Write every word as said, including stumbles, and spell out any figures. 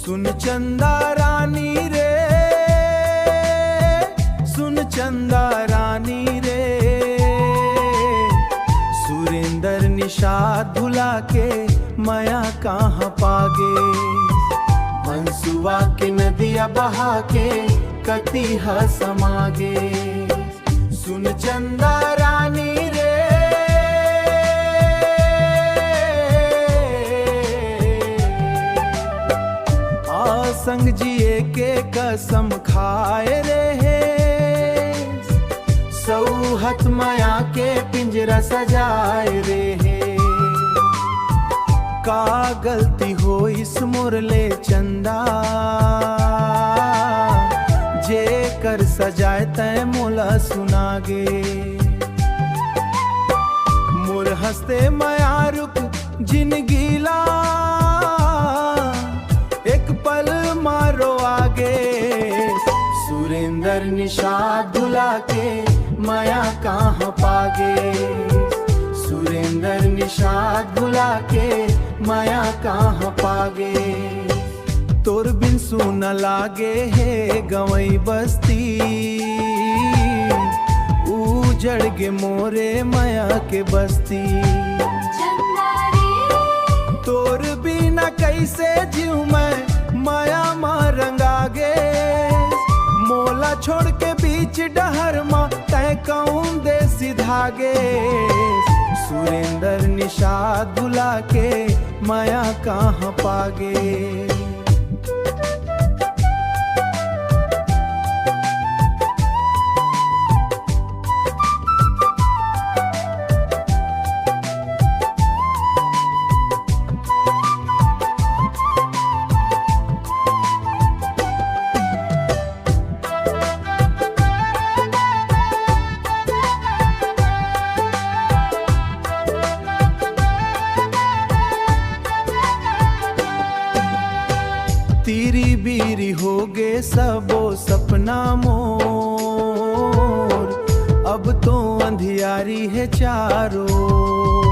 सुन चंदा रानी रे, सुन चंदा रानी रे, सुरेंद्र निषाद भुला के मया कहाँ पागे। हंसुआ के नदिया बहा के कति ह समागे। सुन चंदा रानी रे, आ संग जिए के कसम खाए रे हे, सौहत मया के पिंजरा सजाए रे हे। का गलती होइस मोर ले चंदा, जे कर सजाए तय मोला सुनागे। मोर हंसते मया रुक जिनगी ला एक पल मारो आगे। सुरेंद्र निषाद भुला के मया कहाँ पागे। सुरेंद्र निषाद भुला के मया कहाँ पागे। तोर बिन सुना लागे हे गंवई बस्ती, उजड़ गे मोरे मया के बस्ती। तोर बिना कैसे जीव मैं मया मा रंगागे। मोला छोड़ के बीच डहर मा तय कौन देसी धागे। सुरेंद्र निषाद भुला के मया कहाँ पागे। तीरी बीरी हो गे सबो सपना मोर, अब तो अंधियारी हे चारों।